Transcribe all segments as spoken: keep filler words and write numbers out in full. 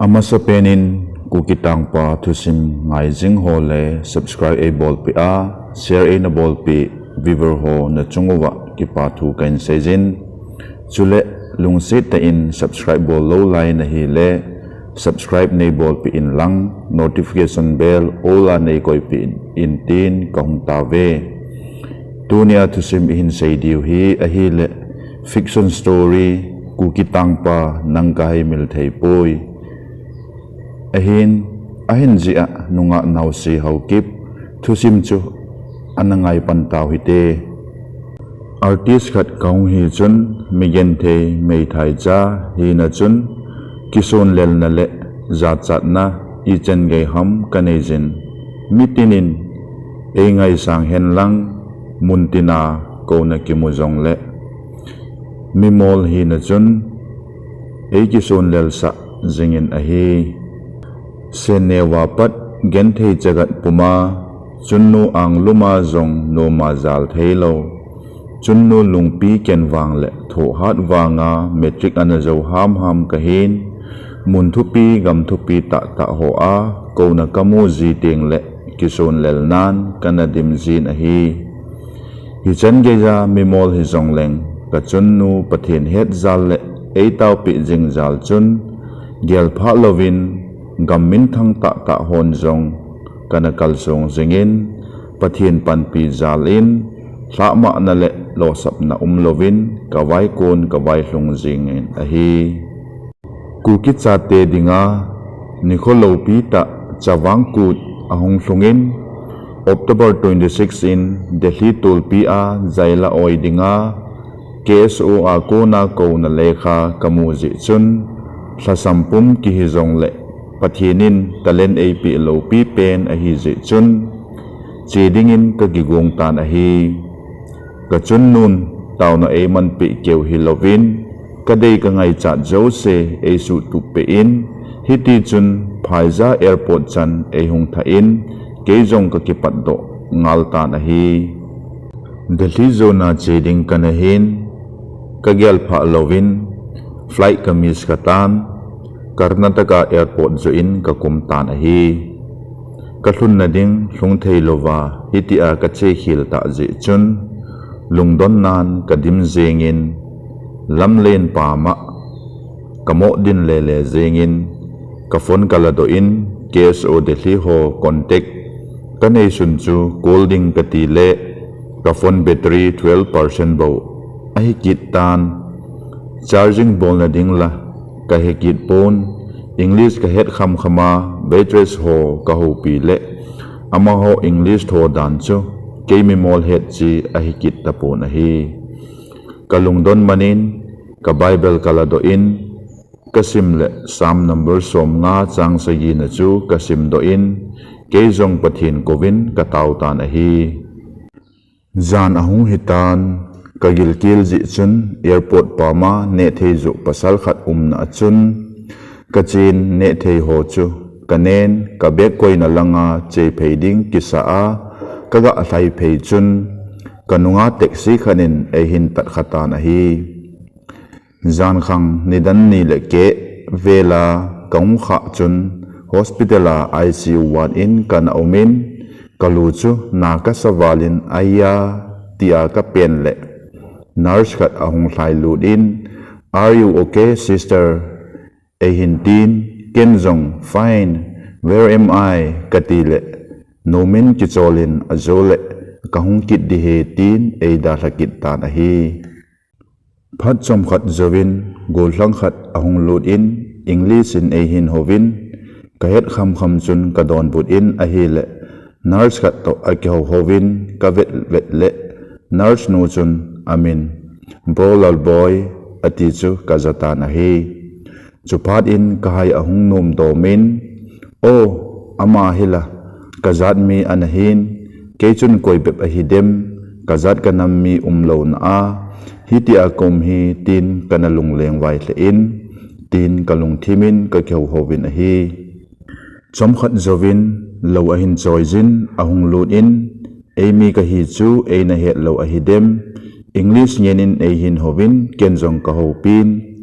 Amasapen in Kuki Tangpa thusim ngai jing ho le subscribe eibolpeh a, share eina bolpeh viewer ho nachung uva kipa thu kahin seijin. Chule lungset tah in subscribe bol lou lai nahile subscribe neibolpeh inlang notification bell all a neikoipeh intin kahung tauve. Tunia thusim ihin sei diu hi ahile fiction story Kuki Tangpa nang kahaimil theipoi. Ahin, ahin jeh a nungah Naosi Haokip thusim chu ana ngaipan tau hite. Artist khat kahung hi chun migenthei meithai cha hina chun kisonlelna le jachatna ichan gei ham kaneijin. Mitinin eingaisang henlang muntina kouna kimu jongle mimol hina chun eikisonlelsah jingin ahi. Senneo a pat genthei chagat puma chunnu angluma jong noma jal theilou. Chunnu lungpi ken vang le thohhat vanga matric ana jou hamham kahin, mun thupi gam thupi tahtah hoa kouna kamu ji tengle kisonlelnan kana dim jin ahi. Hichan geija mimol hijongleng kachunnu Pathen het jal le eitaopeh jing jal chun gelphah louvin gam minthang tahtah hon jong kana kalsong jingin Pathen panpi jal in lhahmahna le losapna umlouvin kavaikon kavailhung jingin ahi. Kuki chate dinga nikho loupitah Chavang Kut ahung lhungin October twenty six in Delhi tolpi a jaila oi dinga KSO a kona kouna lekha kamu jeh chun lhasam pum kihi jongle Pathen in talent eipeh loupi pen ahijeh chun che dingin kakigong tan ahi. Kachunnun taona eimanpeh keu hilouvin kadei kangaichat jouse eisuhtup peh in hitichun Phaija airport chan eihung thah in kei jong kakipatdoh ngal tan ahi. Delhi jona che ding kana hin kagelphah louvin flight kamiss khatan Karnataka airport joh in kakum tan ahi. Kalhunna ding lhung theilouva hitia kachekhel tah jeh chun lungdonnan kadim jengin lamlen pama kamoh din lele jengin kaphone kaladoh in KSO Delhi ho contact kaneisun chu call ding katile kaphone battery twelve percent bou ahikit tan. Charging bolna ding la kahekit pon, English kahet khamkhama waitress ho kahoupi le amaho English tho dan chu kei mimol het chi ahikit tapon ahi. Kalungdon manin ka Bible kaladoh in kasim le Psalm number somnga chang sagina chu kasimdoh in kei jong Pathen kouvin katao tan ahi. Jan ahung hitan kagilkel jeh chun airport pama nehthei joh pasal khat umna a chun kachen nehthei ho chu kanen kabag koina langa chephei ding kisa a kagah lhaiphei chun kanunga taxi khat in eihin tatkhatan ahi. Jankhang nidan ni le keh vela kahung khah chun hospital a ICU ward in kana umin kalu chu na kasa valin aiya tia kapen le nurse khat ahung lhailut in, Are you okay, sister? Eihin tin, ken jong, Fine, where am I? Katile, Nomin kicholin ajole kahung kit ding ahi, tin eidalha kit tan ahi. Phat chomkhat jouvin gollhang khat ahung lut in English in eihin houvin kahet khamkham chun kadonbut in ahile nurse khat toh akihou houvin kavet vet le nurse nu chun amin Bro Lalboi ati chu kajatan ahi. Chuphat in kahai ahung nom domin, O, ama hila kajat mi anahin, kei chun koi bep ahidem, kajat kanam mi umlouna a hitia kaum hi, tin kana lungleng vailheh in, tin kalungthimin kakihou houvin ahi. Chomkhat jouvin lou ahin choijin ahung lut in, Eimi kahi chu eina hetlou ahidem? English ngenin eihin houvin ken jong kahoupin,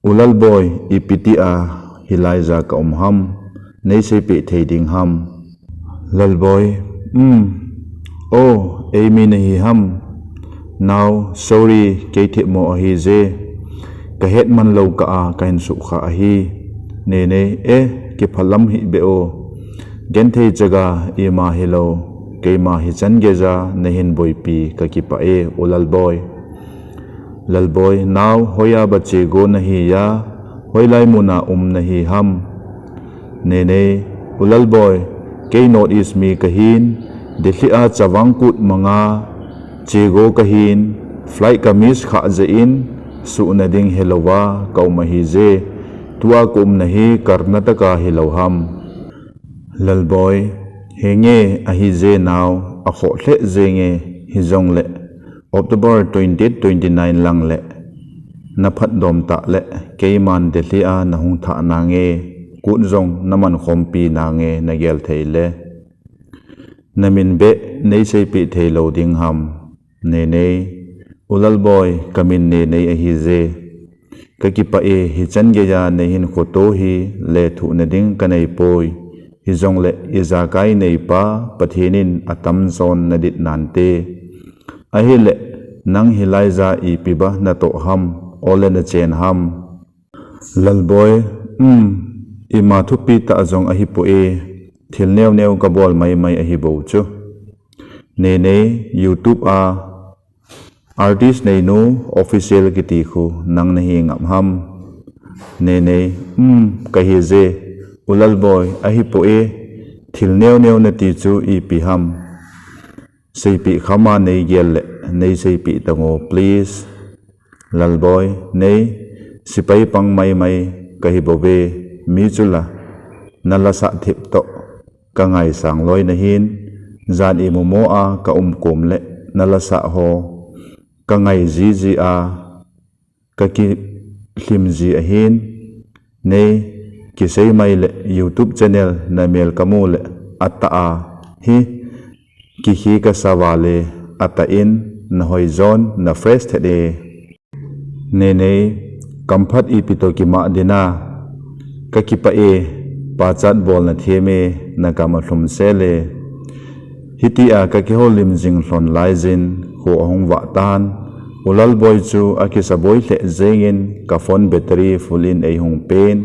U Lalboi, ipi tia hilai ja ka um ham, nei seipeh thei ding ham. Lalboi, um, oh, ei mi nahi ham. Nao, sorry, kei themmo ahi je. Ka het man lou kah a ka hin sukha ahi. Nenei, eh, kiphalam hih beh o. Genthei chaga ima hilou, keima hichan geiya nahin boipi ka kipah e, u Lalboi. Lalboi, nao, hoiya ba chego nahi a, hoilai muna um nahi ham. Nenei, u Lalboi, kei North East mi kahin, Delhi a Chavang Kut manga chego kahin, flight ka miss kha jeh in, suhna ding helouva ka um ahi je. Tua ka umna hi Karnataka hilou ham. Lalboi, henge ahi je nao, akhoh lheh jenge, hijongle October twenty-eight, twenty-nine lang le na phatdom tah le keiman Delhi a na hung thah nange, Kut jong na man khompi nange na gel thei le. Na min beh nei seipeh thei lou ding ham. Nenei, u Lalboi, ka min Nenei ahi je. Ka kipah e, hichan geiya nei hin khoto hi lethuhna ding ka nei poi. Hijongle ijakai neipa Pathen in atam jon na dit nante. Ahile, nang hilai ja ipi ba na toh ham, ole na chen ham. Lalboi, um, ima thupi tah jong ahi poi, thil neo neo ka bol mai mai ahi bou chu. Nenei, YouTube a artist neinu official kiti khu nang nahi ngap ham. Nenei, um, kahi je, u Lalboi, ahi poi, thil neo neo nati chu ipi ham. Seipeh khama nei gel le, nei seipeh tango, please. Lalboi, nei, sipai pang mai mai kahi bouve, mi chula, na lasah thip toh, ka ngaisang loi nahin, jan imu mo a ka um kom le, na lasah ho, ka ngai jiji a, ka kilhim ji ahin, nei, kisei mai le YouTube channel na mel ka mu le, atah a, hi, kikhi ka sa vale, atah in, na hoi jon, na fresh thet e. Nenei, kamphat ipi toh kimah dina, ka kipah e, pachat bolna them e, na kam alhum sel e. Hitia ka kihoulim jing lhon lai jin, kho ahung vah tan, u Lalboi chu akisa boi lheh jengin, ka phone battery full in eihung pen,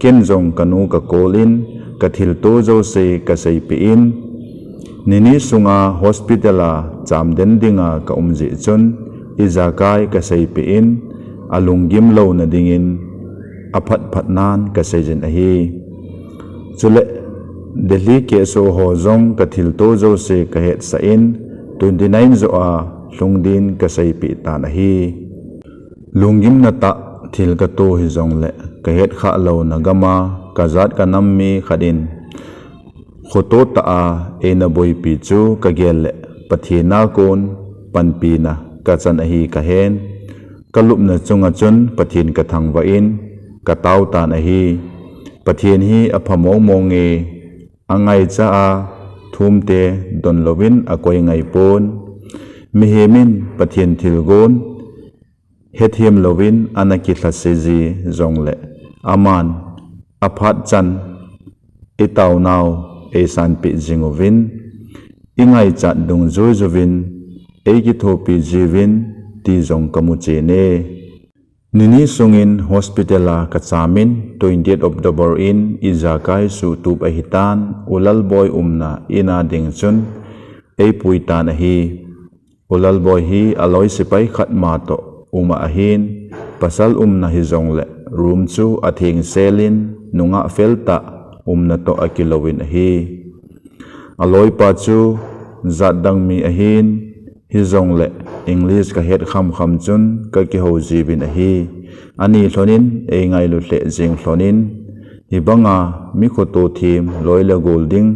ken jong ka nu ka call in, ka thilto jouse ka seipeh in, nini sunga hospital a chamden dinga ka um jeh chun, ijakai ka seipeh in, alunggim louna dingin, aphat phat nan ka seijin ahi. Chule, Delhi kehso ho jong ka thilto jouse ka hetsah in, twenty nine joh a lhung din ka seipeh tan ahi. Lunggimna tah thil ka to hijongle, ka hetkhah louna gam a, ka jat ka nam mi khat in, khoto tah a eina boipi chu ka gel le, Pathen a kon panpina ka chan ahi ka hen. Ka lupna chunga chun Pathen ka thangvah in, ka tao tan ahi. Pathen hi apha mong mong e, angaicha a thumte don louvin akoi ngai pon. Mihem in Pathen thilgon hethem louvin ana kilhase ji jongle, aman aphat chan itaonau eisanpeh jing uvin, ingaichat dungjui juvin, eikithopi jiuvin, ti jong kamu chen e. Nini sungin hospital a ka chamin, twenty eight October in ijakai suhtup ahitan, U Lalboi umna ina ding chun eipui tan ahi. U Lalboi hi aloi sepai khat ma toh uma ahin, pasal umna hijongle room chu atheng selin, nungah fel tah umna toh akilouvin ahi. Aloipa chu jat dang mi ahin, hijongle English ka het kham kham chun ka kihou jiuvin ahi. Ani lhonin eingailu lheh jeng lhonin, hibanga mi khoto them loi le gol ding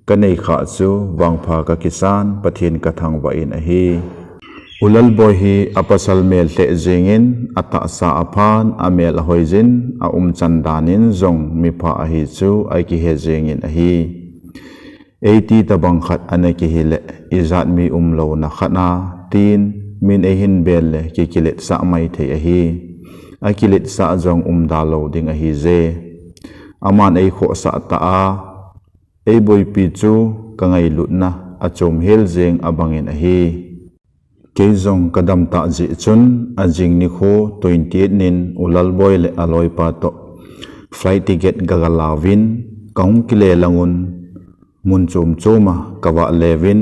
ka nei khah chu vangpha ka kisan, Pathen ka thangvah in ahi. U Lalboi hi apasal mel lheh jengin, atahsa aphan, amel ahoijin, aumchan danin jong mipha ahi chu akihe jengin ahi. Eiti tabang khat ana kihile, ijat mi umlouna khat a, tin min eihin bel le kikiletsah mai thei ahi. Akiletsah jong umda lou ding ahije. aman eikhohsah ta a, eiboipi chu kangailutna achom hel jeng abangin ahi. Kei jong kadam tah jeh chun ajing nikho twenty eight nin U Lalboi le aloipa toh flight ticket kagalauvin, kahung kile langun mun chom choma kavah leuvin,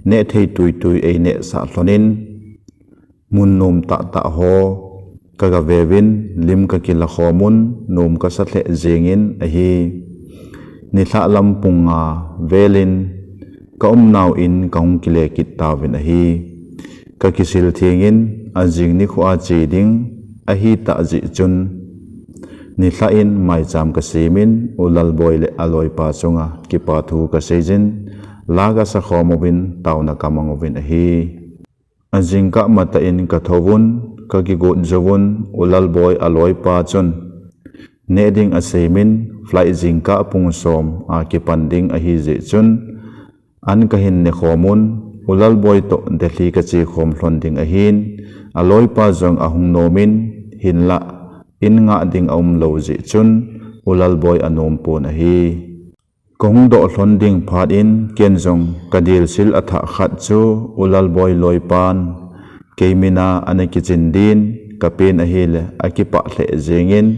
nehthei tuitui einehsah lhonin, mun nom tahtah ho kagaveuvin, lim kakila khomun, nom kasa lheh jengin ahi. Nilhah lam pung nga velin kaumnau in kahung kile kit tauvin ahi. Kakisil thengin ajing nikho a che ding ahitah jeh chun, nilhah in maicham kasemin U Lalboi le aloipa chunga kipathu kaseijin, la kasa khom uvin taona kamang uvin ahi. Ajingkah matah in kathouvun, kakigot jouvun, U Lalboi aloipa chun neh ding asemin, flight jingkah pung som a kipan ding ahijeh chun, an kahin nekhomun, U Lalboi toh Delhi kache khom lhon ding ahin, aloipa jong ahung nomin, hinlah in ngah ding aumlou jeh chun, U Lalboi anompon ahi. Kahung doh lhon ding phat in ken jong kadilsil athah khat chu U Lalboi loipan kei mina ana kichin din kapen ahile akipah lheh jengin,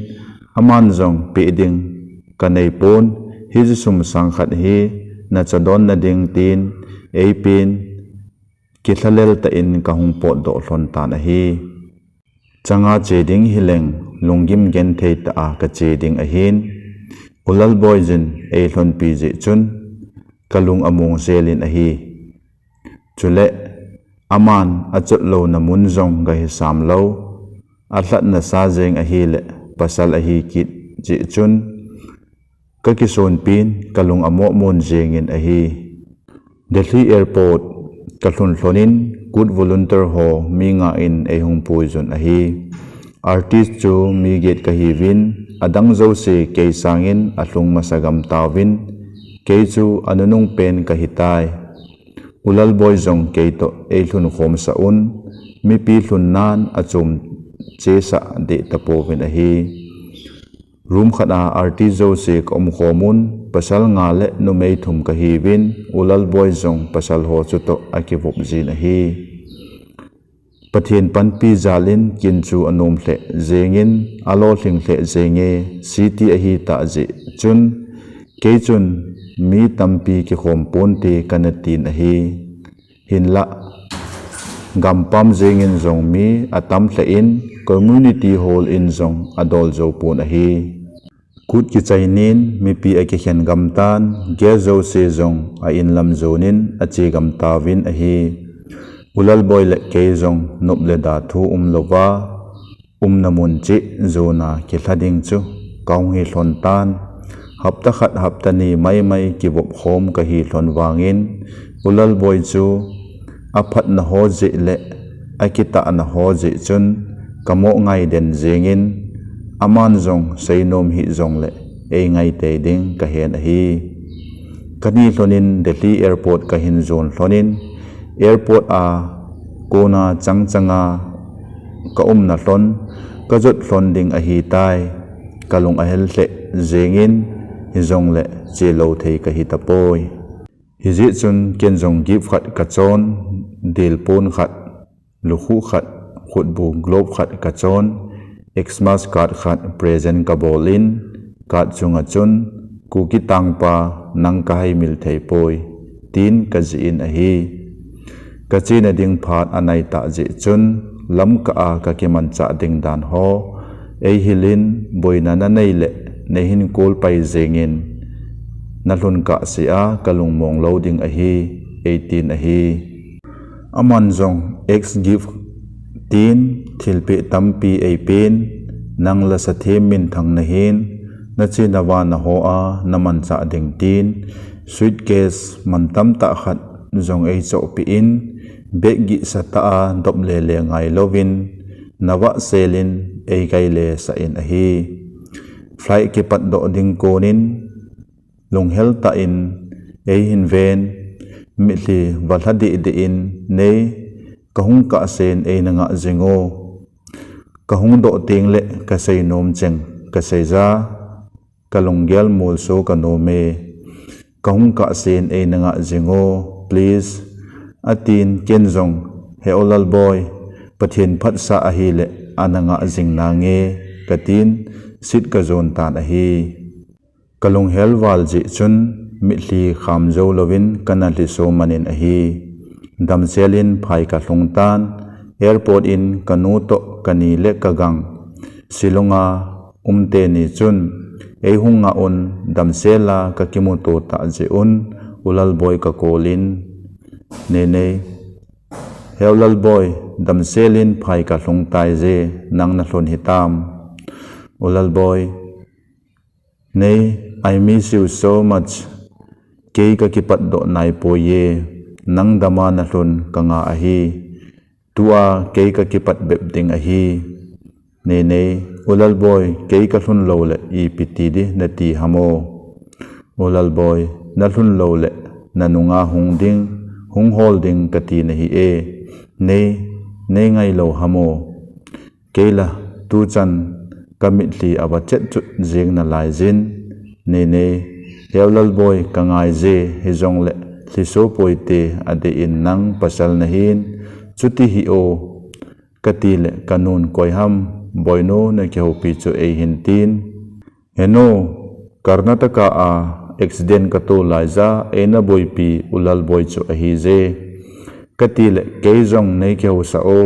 aman jong peh ding kaneipon, hiche sum sang khat hi nachadonna ding tin eipen, kilhalel tah in kahung potdoh lhon tan ahi. Changa che ding hileng lunggim genthei tah a kache ding ahin, U Lalboi jin eilhonpi jeh chun kalung among selin ahi. Chule aman achot louna mun jong kahisam lou, alhatna sa jeng ahile pasal ahi kit jeh chun kakisonpin kalung amoh mon jengin ahi. Delhi Airport kalhun lhonin Kut volunteer ho mi nga in eihung puijun ahi. Artist chu mi get kahiuvin, adang jouse kei sangin alhung masa gam tauvin, kei chu anunung pen kahitai. U Lalboi jong kei toh eilhun khomsah un, mipi lhunnan achom chesah deh tapouvin ahi. Room khat a artist jouse kaum khomun, pasal nga le numei thum kahiuvin, U Lalboi jong pasal ho chutoh akivop jin ahi. Pathen panpi jalin kin chu anom lheh jengin, alolhing lheh jenge, city ahitah jeh chun, kei chun mi tampi kikhom ponte kana tin ahi. Hinlah, gampam jengin jong mi atam lheh in, community hall in jong adol jou pon ahi. Kut kichainin mipi akikhen gamtan, guest jouse jong a-in lam jonin ache gam tauvin ahi. U Lalboi le kei jong nop le da thu umlouva, umna mun cheh jona kilha ding chu kahung hi lhon tan. Hapta khat hapta ni maimai kivop khom kahi lhon vangin, U Lalboi chu aphatna ho jeh le akitahna ho jeh chun kamoh ngai den jengin, aman jong seinom hih jongle eingaitei ding kahen ahi. Kani lhonin Delhi Airport kahin jon lhonin, airport a kona chang changa kaumna lhon, kajot lhon ding ahitai, kalung ahel lheh jengin, hijongle chelou thei kahi tapoi. Hijeh chun ken jong gift khat kachon, dilpon khat, lukhuh khat, khutbu glove khat kachon, Xmas card khat present kabolin, card chunga chun, Kuki tangpa nang kahaimil theipoi, tin kajih in ahi. Kachena ding phat anaitah jeh chun, lamkah a kakimanchah ding dan ho eihilin, boina nanei le neihin kolpai jengin, nalhun kahsea kalungmong lou ding ahi, eitin ahi. Aman jong X gift tin thilpeh tampi eipen, nang la sathem minthang nahin, nachena vana hoa namanchah ding tin, suitcase mantamtah khat jong eichohpeh in, bag gihsatah a dop lele ngailouvin, navahselin eikailesah in ahi. Flight kipatdoh ding konin, lungheltah in eihin ven, mitlhi valha dehdeh in, nei, kahung kahsen eina ngah jingo. Kahung doh tengle kaseinom cheng kaseija, kalunggel molso kanom e. Kahung kahsen eina ngah jing o, please, atin, ken jong, he u Lalboi, Pathen phatsah ahile ana ngah jing nange, katin, sit kajon tan ahi. Kalunghel val jeh chun mitlhi kham jou louvin kana lhiso manin ahi. Damsel in phai kalhung tan, airport in kanu toh kani le kagang Shillong a um teni chun eihung ngah un, damsel a kakimuto tah jeh un u Lalboi kakol in, Nei nei, he u Lalboi, damsel in phai kalhung tai je, nang nalhun hitam? U Lalboi, Nei, I miss you so much. Kei kakipatdoh naipoi e, nang dama nalhun kanga ahi. Tua kei kakipat bep ding ahi. Nei nei, u Lalboi, kei kalhun loule ipi ti di nati ham o? U Lalboi, nalhun loule nanunga hung ding, hung hol ding kati nahi e. Nei, nei ngailou ham o? Keila tuchan kamitlhi ava chetchut jeng nalai jin. Nei nei, he u Lalboi, kangai je, hijongle lhiso poite, adeh in nang pasal nahin, chuti hih o, katile kanun, Koi ham, Boinu, nakihoupi chu eihin, tin. He nu, Karnataka a accident kato laija eina boipi u Lalboi chu ahije, katile kei jong neikihousah o,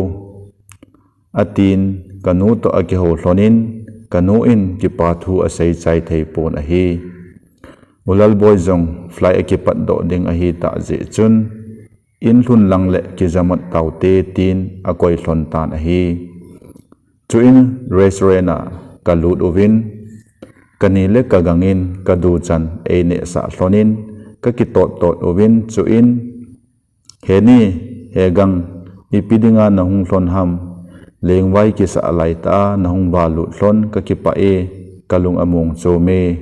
atin, kanu toh akihou lhonin, kanu in kipa thu asei chai theipon ahi. U Lalboi jong flight akipatdoh ding ahitah jeh chun, In lhun lang le kijamot taute, tin akoi lhon tan ahi. Chuin restaurant a kalut uvin, kani le kagangin kaduchan einehsah lhonin, kakitottot uvin, chuin, He ni, he gang, ipi dinga nahung lhon ham? Lengvai kisah laitah a nahung valut lhon, kakipah e, kalung among chom e.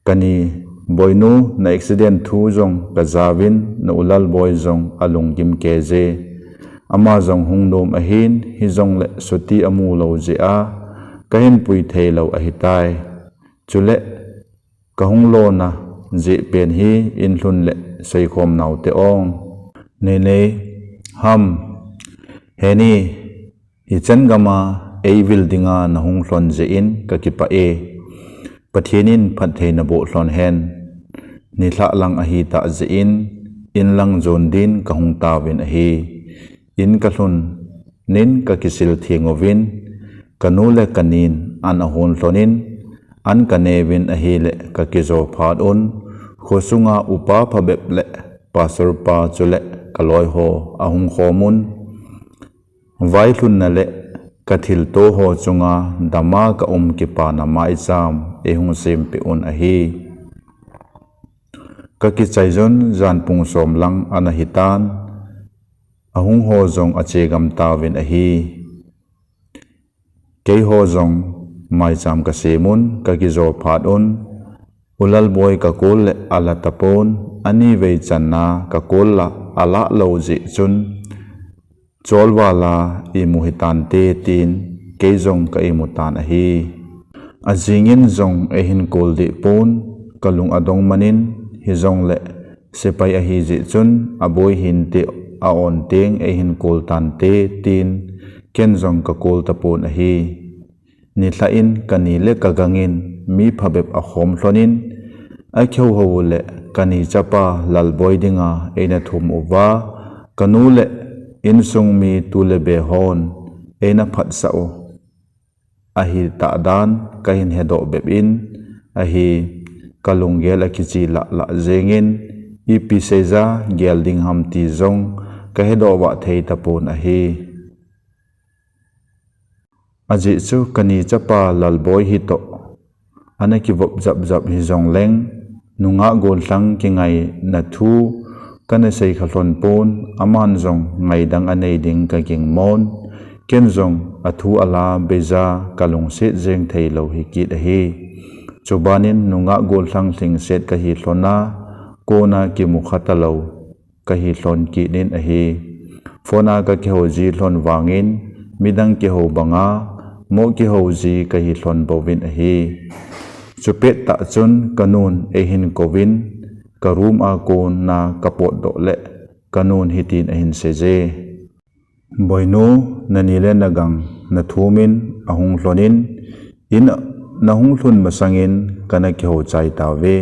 Kani, Boinu, na accident thu jong kajaovin, na u Lalboi jong alunggim keije. Ama jong hung nom ahin, hijongle chuti amu lou jeh a kahin pui theilou ahitai. Chule kahung lona jeh pen hi in lhun le seikhom naute ong. Nei nei, ham, he ni, ichan gama eivil dinga nahung lhon jeh in kakipah e. Pathen in phatthei naboh lhon hen. Nilhah lang ahitah jeh in, in lang jon din kahung tauvin ahi. In kalhun nin kakisil theng uvin, kanu le kanin an ahon lhonin, an kaneuvin ahile kakijo phat un, khosunga upa phabep le pastor pa chule kaloiho ahung khomun, vailhunna le kathilto ho chunga dama kaum kipana maicham eihung sempeh un ahi. Kakichai jun jan pung som lang ana hitan, ahung ho jong ache gam tauvin ahi. Keiho jong maicham kasemun kakijo phat un, u Lalboi kakol le ala tapon, anivei channa kakol la alah lou jeh chun, cholvala imu hitante, tin kei jong ka imu tan ahi. Ajingin jong eihin kol deh pon, kalung adong manin, hijongle sepai ahijeh chun, aboi hinte, a-on teng eihin kol tante, tin ken jong kakol tapon ahi. Nilhah in kani le kagangin mi phabep akhom lhonin, akihouhou ule kani chapa Lalboi dinga eina thum uva, kanu le insung mi tu le be hon eina phatsah u ahitah dan kahin hedoh bep in ahi. Kalunggel akichi lahlah jengin, ipi seija gel ding ham ti jong kahedoh vah thei tapon ahi. Ajeh chu kani chapa Lalboi hitoh ana kivop japjap hijongleng, nungah gollhang kingaina thu kana seikha lhon pon, aman jong ngaidang anei ding kagingmon, ken jong athu ala beija kalungset jeng theilou hikit ahi. Chubanin nungah gollhang lhingset kahi lhona, kona kimukha talou kahi lhon kit in ahi. Phone a kakihou ji lhon vangin, midang kihou banga moh kihou ji kahi lhon bouvin ahi. Chupet tah chun kanun eihin kouvin, ka room a kona kapotdoh le kanun hitin ahin seije. Boinu, nani le nagang nathumin ahung lhonin, in nahung lhun masangin kana kihou chai tauve.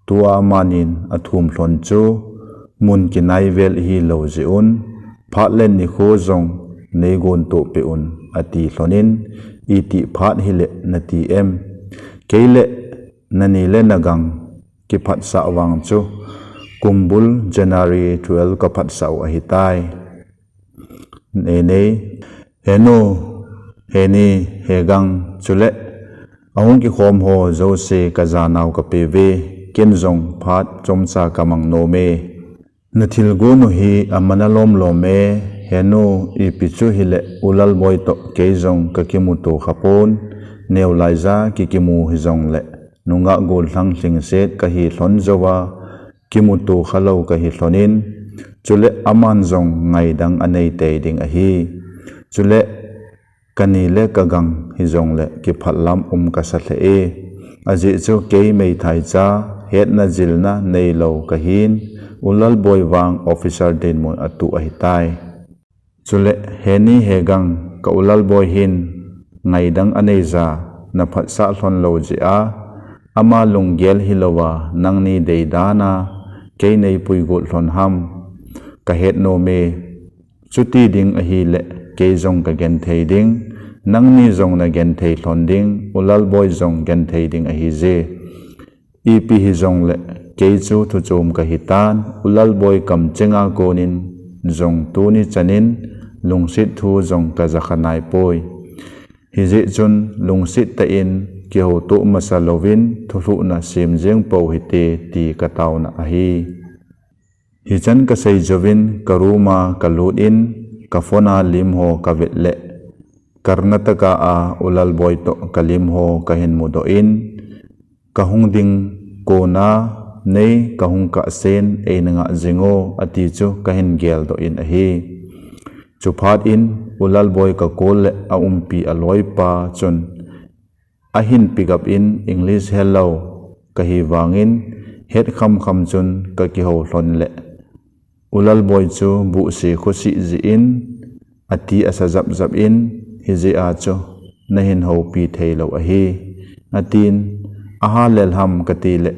Tua amanin athum lhon chu mun kinai vel hilou jeh un, phat le nikho jong neigon toh peh un, ati lhonin, iti phat hile nati em? Kei le nani le nagang kiphatsah vang chu kumbul January twelve kaphatsah u ahitai. Nei nei, henu, heni, hegang, chule ahung kikhom ho jouse kajanau kapeuve, ken jong phat chomcha kamang nome. Nathilgon u hi amana lomlom e, henu, ipi chu hile, U Lalboi toh kei jong kakimuto khapon, neolaija kikimu hijongle, nungah gollhang lhingset kahi lhon jouva, kimuto khalou kahi lhonin, chule aman jong ngaidang anei tei ding ahi. Chule kani le kagang hijongle kiphat lam um kasa lheh e. Ajeh chu kei meithai cha, hetna jilna neilou kahin, U Lalboi vang officer dinmun atuh ahitai. Chule, heni hegang, ka U Lalboi hin ngaidang aneija, naphatsah lhon lou jeh a, ama lunggel hilouva nangni deidan a kei neipui got lhon ham, kahet nome. Chuti ding ahile, kei jong kagenthei ding, nangni jong nagenthei lhon ding, U Lalboi jong genthei ding ahije. Ipi hijongle, kei chu thuchom kahitan, U Lalboi kamchenga konin jong tuni chanin lungset thu jong kajakha naipoi. Hijeh chun lungset tah in kihoutoh masa louvin thulhuhna sem jeng pou hite ti kataona ahi. Hichan kasei jouvin ka room a kalut in ka phone a lim ho kavet le Karnataka a U Lalboi toh kalim ho kahin mudoh in, kahung ding kona, nei kahung kahsen eina ngah jing o, ati chu kahin geldoh in ahi. Chuphat in U Lalboi ka call le aumpi aloipa chun ahin pick up in English hello kahi vangin, het khamkham chun kakihou lhon le U Lalboi chu buhse khosih jeh in, ati asa japjap in, hijeh a chu nahin houpi theilou ahi, atin, aha lel ham katile,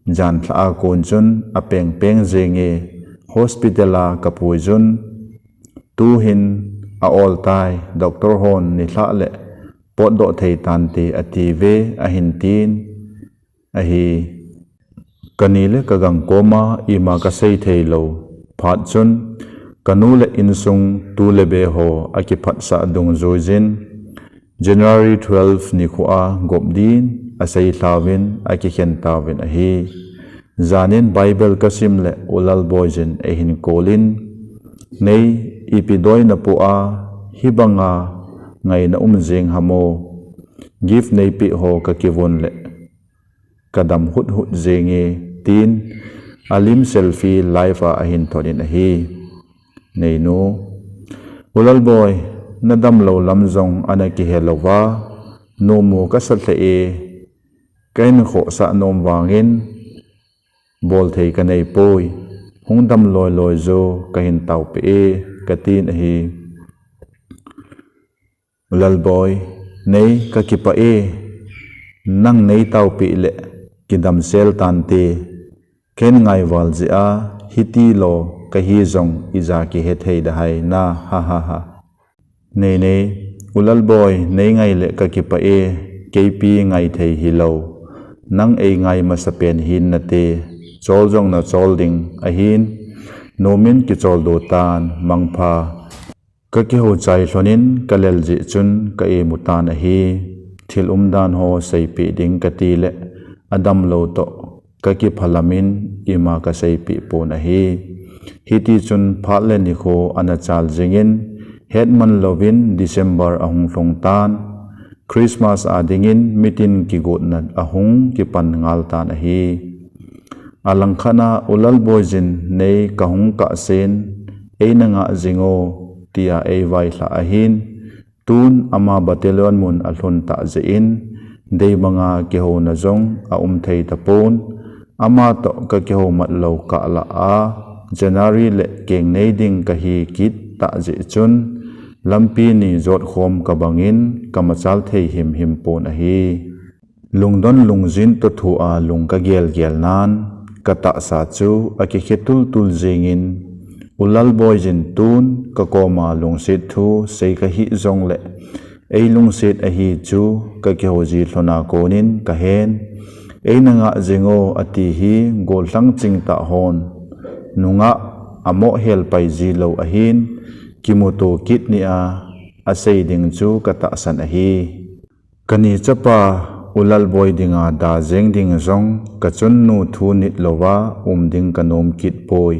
janlhah a kon chun apengpeng jenge, hospital a kapuijun, tuhin a-oltai, doctor hon nilhah le potdoh thei tante atiuve, ahin tin ahi. Kani le kagang koma ima kasei theilou phat chun, kanu le insung tu le be ho akiphatsah dungjuijin, January twelve nikho a gop din aseilhauvin akikhen tauvin ahi. Janin Bible kasim le U Lalboi jin eihin call in, nei, ipi doi napoh a hibanga ngaina um jeng ham o, gift neipeh ho kakivon le kadam huthut jenge, tin alim selfie live a ahin thot in ahi. Neinu, U Lalboi, nadamlou lam jong ana kihe louva, nomu kasa lheh e, kahin khohsah nom vangin bolthei kaneipoi, hung dam loiloi jo, kahin taopeh e, katin ahi. U Lalboi, nei kakipah e, nang neitaopeh le kidamsel tante, kahin ngaival jeh a, hitilo kahi jong ija kihethei dahai na, hahaha. Nei nei, U Lalboi, neingai le kakipah e, keipi ngaithei hilou, nang eingai masapen hin nate, chol jong nachol ding ahin, nomin kicholdo tan, mangpha. Kakihou chai lhonin kalel jeh chun ka imu tan ahi. Thil umdan ho seipeh ding katile, adamlou toh kakiphalam in ima kaseipeh pon ahi. Hitichun phat le nikho ana chal jingin, hetman louvin December ahung lhung tan, Christmas a dingin mitin kigotna ahung kipan ngal tan ahi. Alangkhat a U Lalboi jin nei kahung kahsen, eina ngah jing o, tia eivailhah ahin, tun ama battalion mun alhun tah jeh in, Deibanga kihouna jong aum thei tapon, ama toh kakihou mat lou kahlah a, January le keng nei ding kahi kit tah jeh chun, lampi ni jotkhom kabangin kamachal thei himhim pon ahi. Lungdon lungjin toh thu a lung kagelgel nan, katahsa chu akikhe tultul jingin, U Lalboi jin tun kakoma lungset thu sei kahih jongle, ei lungset ahi chu kakihou ji lhona konin kahen. Eina ngah jing o ati hi gollhang chingtah hon nungah amoh helpai ji lou ahin, kimuto kit nia asei ding chu katahsan ahi. Kani chapa U Lalboi dinga da jeng ding jong kachunnu thu nit louva um ding kanom kit poi.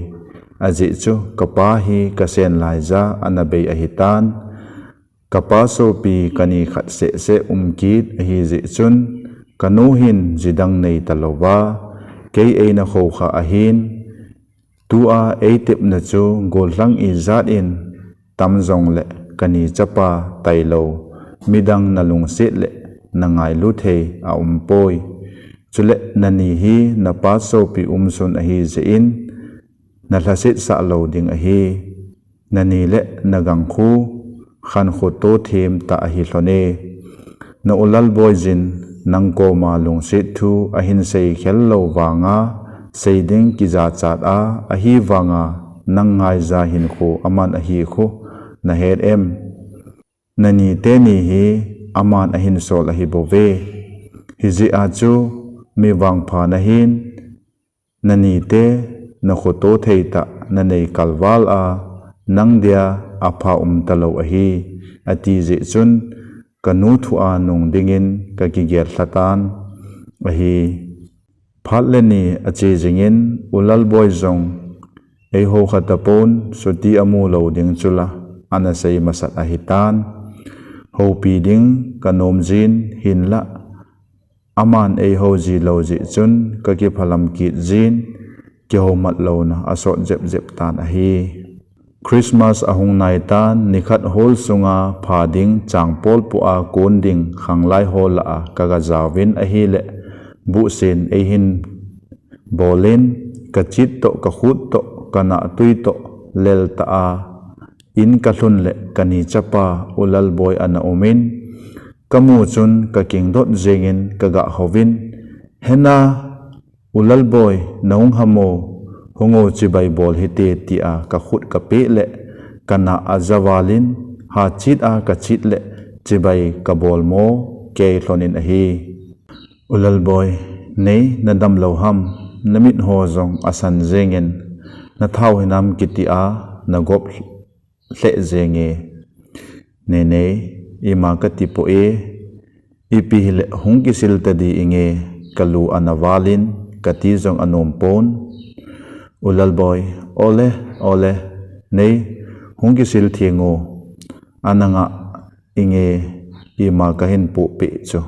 Ajeh chu kapa hi kasen laija ana bei ahitan. Kapa sopi kani khat sehseh um kit ahijeh chun, kanu hin jidang nei talouva, kei eina khokha ahin, tua eitepna chu gollhang ijat in tam jongle kani chapa tailou, midang nalungset le nangailu thei aumpoi. Chule nani hi napa sopi umsun ahijeh in, nalhasetsah lou ding ahi. Nani le nagang khu khankho to them tah ahi lhon e. Na U Lalboi jin nang koma lungset thu ahin sei khel lou vanga, sei ding kijachat a, ahivanga nang ngaija hinkho aman ahi khu nahet em? Nani teni hi aman ahin sol ahibouve. Hijeh a chu mi vangpha nahin, nanite nakhoto thei tah nanei kalval a, nang dia apha um talou ahi, ati jeh chun kanu thu a nung dingin kakigel lhatan ahi. Phat le ni ache jingin U Lalboi jong eihou kha tapon, chuti amu lou ding chula ana sei masat ahitan. Houpi ding kanom jin hinlah, aman eihou ji lou jeh chun kakiphalam kit jin, kihoumat louna asot jepjep tan ahi. Christmas ahung naitan, nikhat hol sunga pha ding chang polpo a kon ding khanglai ho lah a kagajaovin ahile, buhsen eihin bolin, kachit toh, kakhut toh, kanahtui toh lel tah a in kalhun le kani chapa U Lalboi ana umin, kamu chun kakingdot jengin kagah houvin, Hena, U Lalboi, nahung ham o, hung o chibai bol hite, tia kakhut kapeh le, kanah ajavalin, hachit a kachit le, chibai kabolmo kei lhonin ahi. U Lalboi, nei nadam lou ham, namit ho jong asan jengin, nathao hinam kitia nagop lheh jenge. Nei nei, ima katipoi, ipi hile hung kisil tadi inge, kalu ana valin, kati jong anompon. U Lalboi, ole, ole, nei, hung kisil theng o, ana ngah inge, ima kahin pohpeh chu.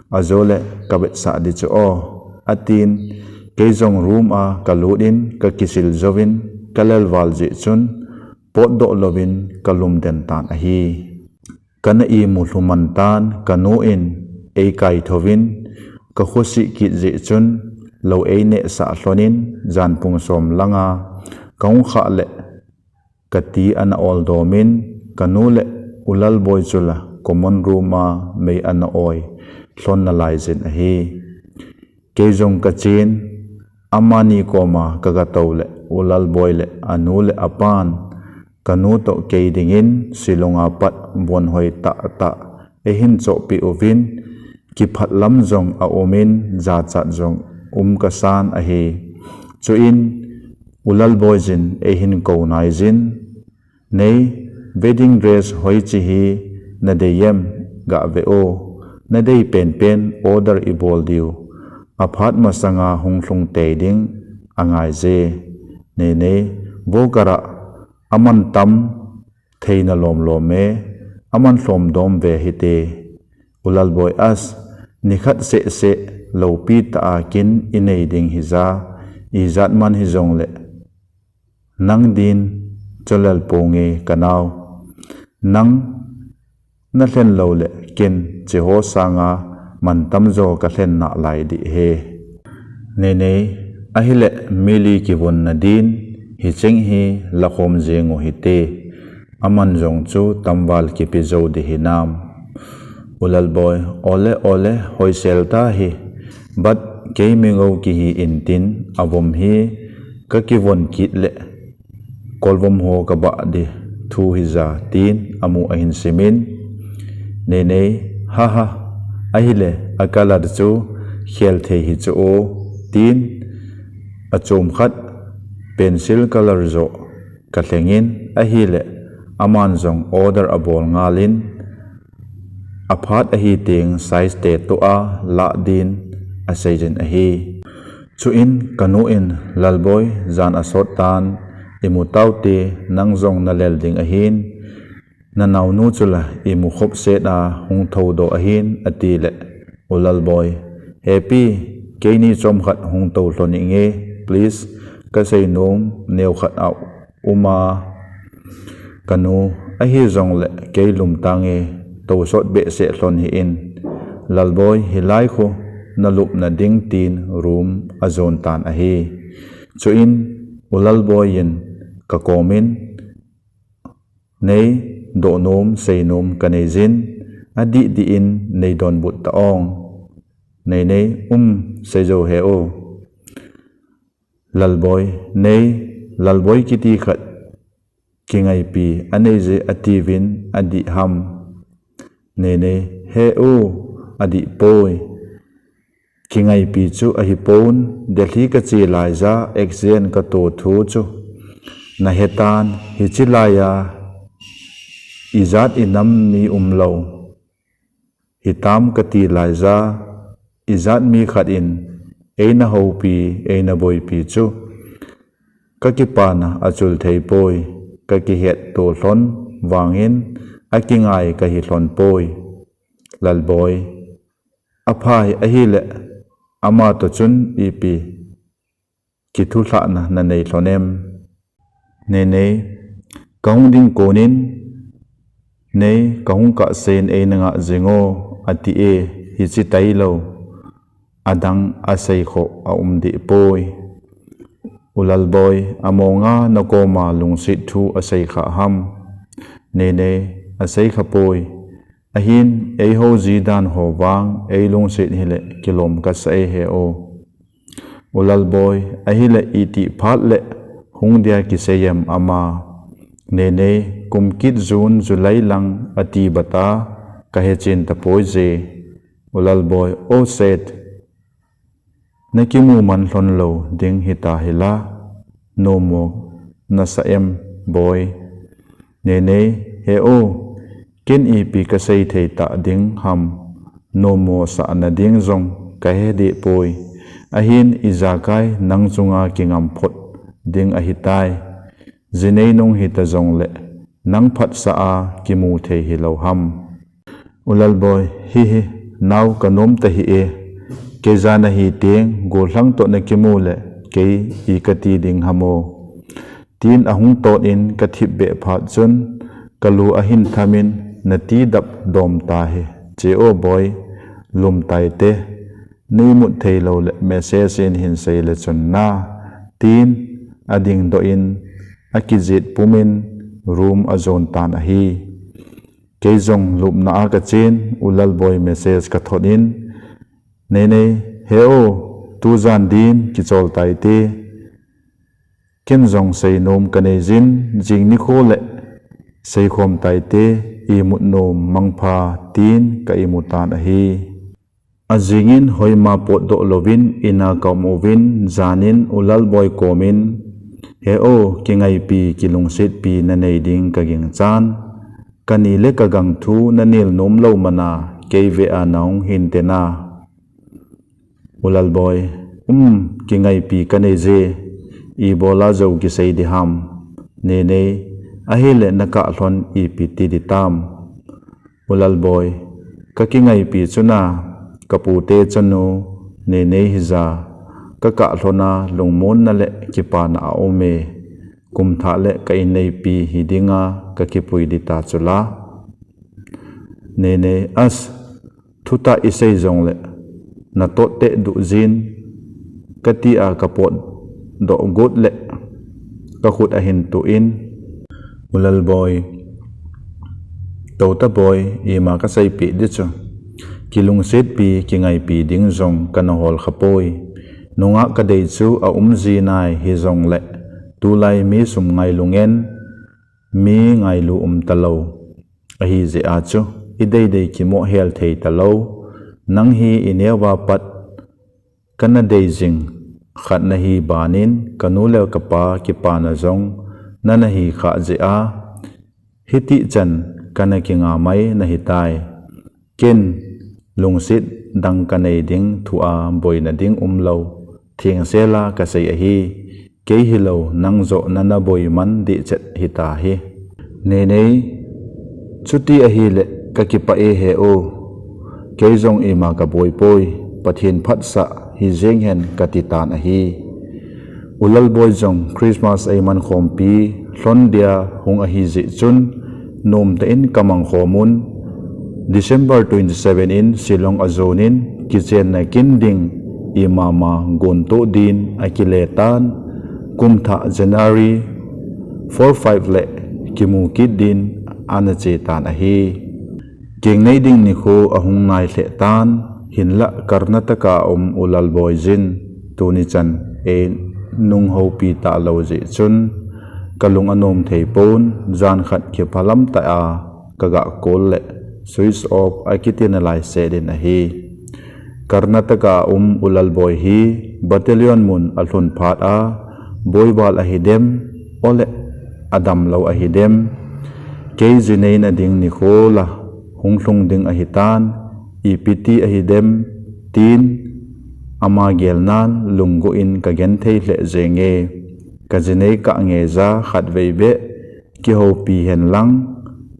Ajole kavetsah di chu o, atin, kei jong room a kalut in kakisil jouvin kalelval jeh chun potdoh louvin kalumden tan ahi. Kana imu lhuman tan, kanu in eikaithouvin kakhosih kit jeh chun lou einehsah lhonin janpung som langa kahung khah le kati ana oldomin, kanu le U Lalboi chula common room a mei ana oi lhon nalai jin ahi. Kei jong kachen, amani koma kagatou le U Lalboi le anu le apan, kanu toh kei dingin Shillong a pat von hoi tahtah eihin chohpeh uvin, kiphat lam jong aumin, jachat jong um kasan ahi. Chuin U Lalboi jin eihin kou naijin, Nei, wedding dress hoiche hi nadei em, gave o, nadei penpen order ibol diu, aphat masanga hung lhung tei ding angaije. Nei nei, vo kara, aman tam theina lomlom e, aman lhomdom ve hite. U Lalboi as, nikhat sehseh loupi tah a kin inei ding hija, ijat man hijongle nang din cholel ponge kanao. Nang nalhen loule ken cheho sanga mantam jo kalhen nalai dih e. Neinei, ahile mi li kivonna din, hicheng hi lakhom jeng u hite. Aman jong chu tamval kipe jou ding hinam. U Lalboi, ole, ole, hoisel ta hi. But kei mi ngou kihi intin, avom hi kakivon kit le kolvom ho kabah ding thu hija, tin amu ahin simin. Neinei, ha ha, ahile, a color chu khel thei hi chu o, tin achom khat pencil color jo kalhengin, ahile, aman jong order abol ngalin, aphat ahi teng size te toh a lah din aseijin ahi. Chuin kanu in, Lalboi, jan asot tan, imu taute, nang jong nalel ding ahin, nanaonu chu la imu khop set a hung thoudoh ahin, atile, U Lalboi, Hepi, keini chomkhat hung tou lhon inge, please, kaseinom neokhat a uma, kanu, ahijongle kei lum tange, tousot behseh lhon hih in, Lalboi, hilai khu nalupna ding, tin room ajon tan ahi. Chuin U Lalboi in kakomin, Nei, dohnom, seinom kaneijin, adih dih in neidonbut ta ong. Neinei, um, seijou he o. Lalboi, Nei, Lalboi kiti khat kingaipi aneije atiuvin, adih ham? Neinei, He o, adih poi. Kingaipi chu ahipon, Delhi kache laija accident kato thu chu nahetan, hiche laiya ijat inam mi umlou hitam kati laija, ijat mi khat in eina houpi, eina boipi chu kakipana achul theipoi, kakihetto lhon vangin akingai kahi lhon poi. Lalboi, Apha hi ahile, amatoh chun ipi kithulhahna nanei lhon em? Neinei, Kahung ding konin, Nei, kahung kahsen eina ngah jing o, ati e, hiche tailou, adang aseikhoh aum dehpoi. U Lalboi, amonga nakoma lungset thu aseikhah ham? Neinei, Aseikhapoi. Ahin, eihou ji dan ho vang eilungset hile kilom kasah e he o. U Lalboi, Ahile itih phat le hung dia kisei em ama? Neinei, Kum kit June, July lang ati bata, kahechen tapoije. U Lalboi, O set, nakimu man lhon lou ding hita hila, nommo nasah em boi? Neinei, He o, ken ipi kasei thei tah ding ham, nommo sahna ding jong kahe dehpoi. Ahin ijakai nang chunga kingam phot ding ahitai. Jinei nung hita jongle nang phatsah a kimu thei hilou ham? U Lalboi, Hi hi, nao kanom tahih e, kei ja nahi teng gollhang toh nakimu le kei i kati ding ham o? Tin ahung tot in kathipbeh phat chun kalu ahin thamin, Natidap dom tahi, che o boi, lum taite, neimut theilou le message in hinsei le chun na, tin adingdoh in akijet pumin room ajon tan ahi. Kei jong lupna a kachen, U Lalboi message kathot in, Neinei, He o, tujan din kichol taite, ken jong seinom kaneijin, jing nikho le seikhom taite, imut nom mangpha, tin ka imu tan ahi. Ajingin hoima potdoh louvin ina kaum uvin, janin U Lalboi komin, He o, kingaipi kilungsetpi nanei ding kaginchan, kani le kagang thu nanel nom lou mana, kei vea nahung hinte na. U Lalboi, Um, kingaipi kaneije, ibola jou kisei diham? Neinei, Ahile nakah lhon ipi ti ditam? U Lalboi, Kakingaipi chu na, kapute chanu, Neinei hija, kakah lhona lungmonna le kipana aume, kumthah le ka inneipi hidinga kakipui dita chula. Neinei, As, Thutah isei jongle, natoh teh duh jin, katia kapot doh got le, kakhut ahin tuh in, U Lalboi, tou ta boi, ima kaseipeh di chu. Kilungsetpi, kingaipi ding jong kana hol khapoi. Nungah kadei chu aum ji nai hijongle, tulai mi sum ngailu ngen, mi ngailu um talou. Ahi jeh a chu, ideidei kimoh hel thei talou. Nang hi ineo a pat kana dei jing khat nahi banin, kanu le kapa kipana jong nana hi kha jeh a, hitih chan kana kinga mai nahitai. Ken lungset dang kanei ding thu a boina ding umlou, thengsel a kasei ahi. Kei hilou, nang joh nana boi man dih chet hita hi. Neinei, chuti ahile kakipah e he u. Kei jong ima kaboi poi, Pathen phatsah hijeng hen kati tan ahi. U Lalboi jong Christmas eiman khompi lhon dia hung ahi jeh chun, nomtah in kamang khom un. December twenty seven in Shillong ajon in, kichenna kin ding imama gontoh din akile tan, kumthah January four five le kimu kit din ana che tan ahi. Kengnei ding nikho ahung nai lheh tan, hinlah Karnataka a um U Lalboi jin, tuni chan einung houpi talou jeh chun, kalung anom thei pon, jan khat kiphalam tah a kaga call le switch off akiti nalai set in ahi. Karnataka a um U Lalboi hi battalion mun alhun phat a, boival ahidem, ole adamlou ahidem. Kei jinei na ding nikho la hung lhung ding ahitan, ipi ti ahidem, tin ama gelnan lunggo in kagenthei lheh jenge. Kajinei kah ngeija khatvei beh kihoupi hen lang,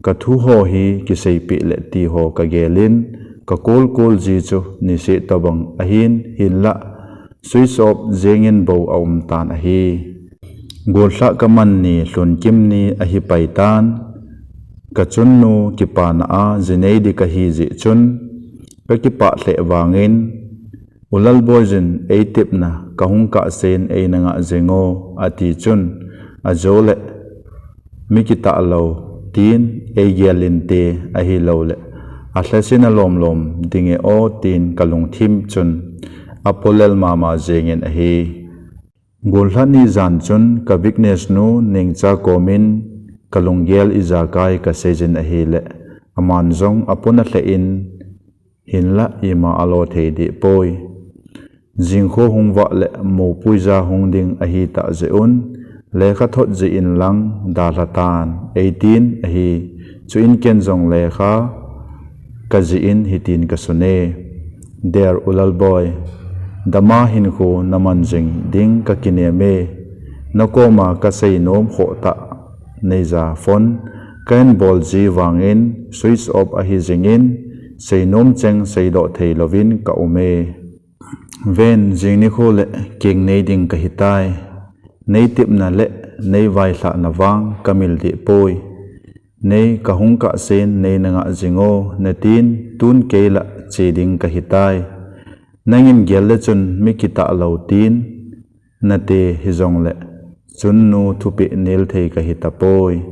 kathu ho hi kiseipeh le ti ho kagelin, kacall call ji chu niseh tobang ahin, hinlah switch off jengin bou aum tan ahi. Gollhah kaman ni lhun kim ni ahi pai tan, kachunnu kipana a jinei di kahi jeh chun, kakipah lheh vangin, U Lalboi jin eitepna kahung kahsen eina ngah jing o ati chun, ajole mi kitah lou tin eigel inte, ahiloule alhasin alom lom ding e o tin kalungthim chun, apolel mama jengin ahi. Gollhah ni jan chun ka weakness nu Nengcha komin kalunggel ijakai kaseijin ahile, aman jong apona lheh in, hinlah ima alo thei deh poi. Jingkho hung vah le mopuija hung ding ahitah jeh un, lekhathot jeh in lang dalha tan eitin ahi. Chuin ken jong lekha kajih in hitin kasun e, Dear U Lalboi, dama hinkho naman jing ding kakinem e. Nakoma kaseinom khoh tah neija phone kahin bol ji vangin switch off ahi jingin, seinom cheng seidoh theilouvin kaum e. Ven, jing nikho le kengnei ding kahitai. Neitepna le neivailhahna vang kamil deh poi. Nei kahung kahsen neina ngah jing o natin, tun kei lah che ding kahitai. Nangin gel le chun mi kitah lou tin nate hijongle, chunnu thupeh nel thei kahitapoi.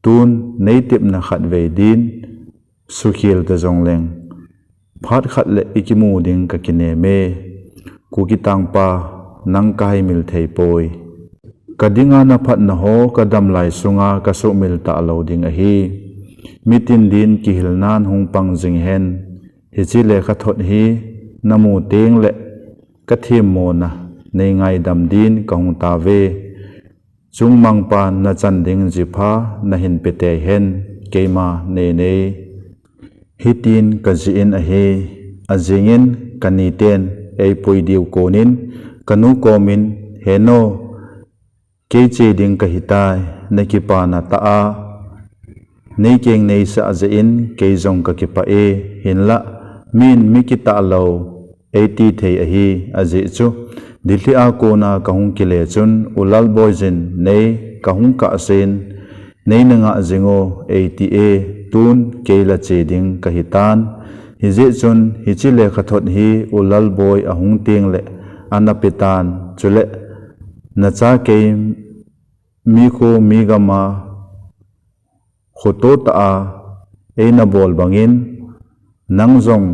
Tun neitepna khatvei din sukhel ta jongleng, phat khat le ikimu ding kakinem e. Kuki tangpa, nang kahaimil theipoi. Kadinga naphatna ho kadamlai sunga kasuhmil talou ding ahi. Mitin din kihilnan hung pang jing hen. Hiche lekhathot hi namu tengle kathemmona neingaidam din kahung tauve. Chungmangpan nachan ding jipha nahin pe tei hen, keima Neinei. Hitin kajih in ahi. Ajingin kaniten eipui diu konin kanu komin, He nu, kei che ding kahitai, nakipana tah a neikengnei sah jeh in kei jong kakipah e, hinlah min mi kitah lou eiti thei ahi, ajeh chu Delhi a kona kahung kile chun U Lalboi jin nei kahung kahsen neina ngah jing o eiti e, tun kei la che ding kahitan, Hijeh chun hiche lekhathot hi U Lalboi ahung tengle ana petan, chule nacha kei mikhu migama khoto tah a eina bol bangin nang jong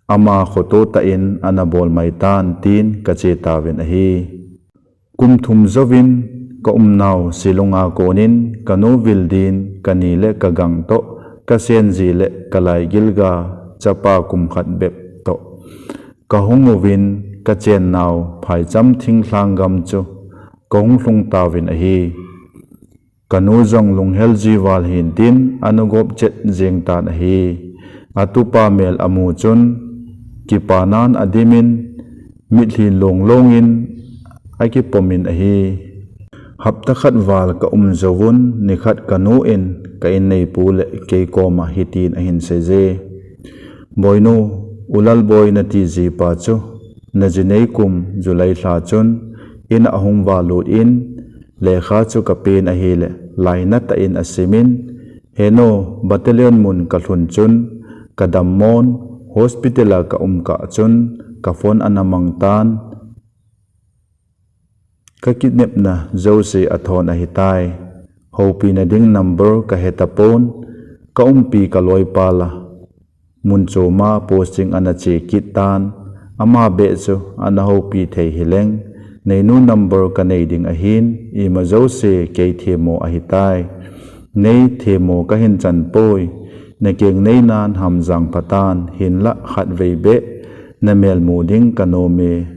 ama khoto tah in ana bol maitan, tin kache tauvin ahi. Kum thum jouvin ka umnau Shillong a konin kanu vil din kani le kagang toh, kasenji le kalaigilga chapa kum khat bep toh kahung uvin, kachennau phaicham thinglhang gam chu kahung lhung tauvin ahi. Kanu jong lunghel ji val hintin ana gop chet jeng tan ahi. Atupa mel amu chun kipanan adimin mitlhi longlongin akipomin ahi. Hapta khat val ka um jouvun nikhat kanu in ka inneipu le kei koma hitin ahin seije. Boinu, U Lalboi nati jipa chu najinei kum July lha chun in ahung valut in, lekha chu kapen ahile lainatah in asimin, henu, battalion mun kalhun chun kadammon, hospital a ka umkah chun kaphone ana mangtan, kakinepna jouse athon ahitai. Houpina ding number kahetapon, ka umpi kaloipa la mun choma posting ana che kit tan, ama beh chu ana houpi thei hileng, neinu number kanei ding ahin, ima jouse kei themmo ahitai. Nei themmo kahin chanpoi, nakeng neinan hamjang phatan, hinlah khatvei beh namelmu ding kanome,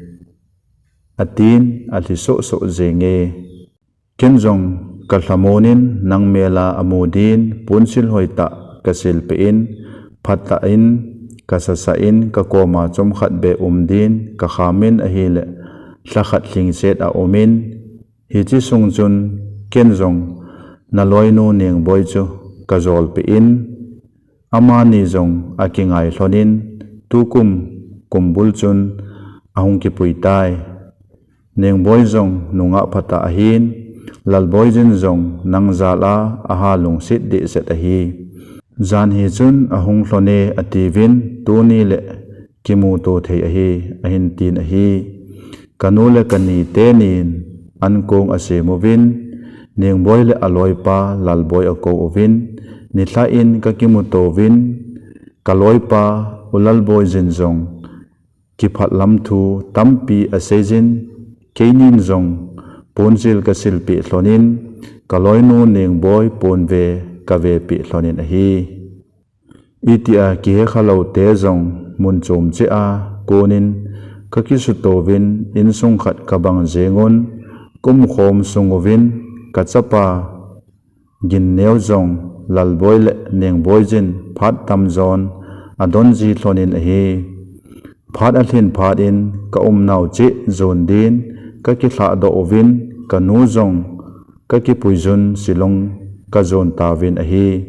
atin alhi sohsoh jenge. Ken jong kalhamonin nang mela amu din ponsil hoitah kasilpeh in, phatah in kasasah in, kakoma chomkhat beh um din kakhamin ahile lhakhat lhingset aumin, hiche sung chun ken jong naloinu Nengboi chu kajolpeh in, amani jong akingai lhonin, tukum kumbul chun ahung kipuitai. Nengboi jong nungah phatah ahin, Lalboijin jong nang jal a aha lungset dehset ahi. Jan hi chun ahung lhone atiuvin, tuni le kimuto thei ahi, ahin tin ahi. Kanu le kani tenin ankong asemuvin, Nengboi le aloipa Lalboi akouvin, nilhah in kakimutouvin, kaloipa U Lalboijin jong kiphatlam thu tampi aseijin, keinin jong ponsil kasilpeh lhonin, kaloinu Nengboi ponve kavepeh lhonin ahi. Itia kihekha loute jong mun chom cheh a konin kakisutouvin, insung khat kabang jengun, kaumkhom sunguvin, kachapa ginneo jong Lalboi le Nengboijin phat tamjon adonji lhonin ahi. Phat alhin phat in kaumnau cheh jon din kakilhahdoh uvin, kanu jong kakipuijun Shillong kajon tauvin ahi.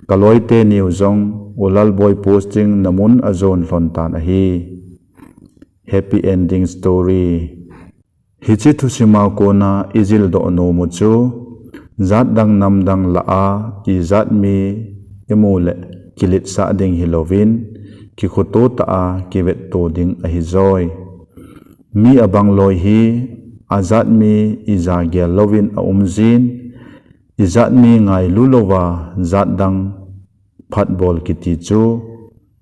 Kaloiteniu jong U Lalboi posting na mun ajon lhon tan ahi. Happy ending story. Hiche thusima kona ijildoh nomu chu, jatdang namdang lah a ijat mi imu le kiletsah ding hilouvin, kikhoto tah a kivetto ding ahijoi. Mi abang loi hi ajat mi ija gel louvin aumjin, ijat mi ngailu louva jatdang phatbol kiti chu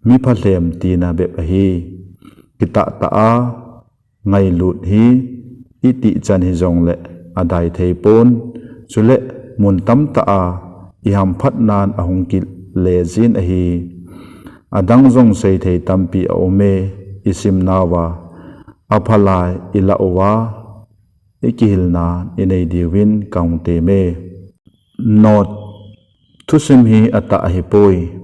mi phalhem tina bep ahi. Kitahtah a ngailut hi itih chan hijongle adai theipon, chule mun tamtah a ihamphatnan ahung kilejin ahi. Adang jong seithei tampi aume, isimnauva aphalai ilah uva ikihilna inei diuvin kahung teme. Note, thusim hi atah ahipoi,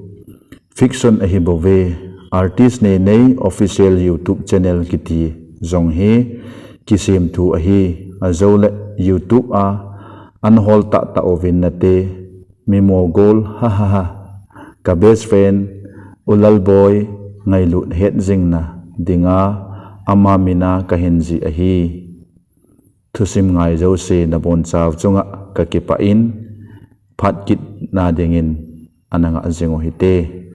fiction ahibouve. Artist Neinei Official YouTube Channel kiti jong hi kisemthu ahi. Ajoule YouTube a anhol tahtah uvin nate, mi mogol, hahaha. Ka best friend U Lalboi ngailut hetjingna dinga ama mina kahinji ahi. Thusim ngai jouse nabonchau chunga kakipah in, phat kitna dingin ana ngah jing uhite.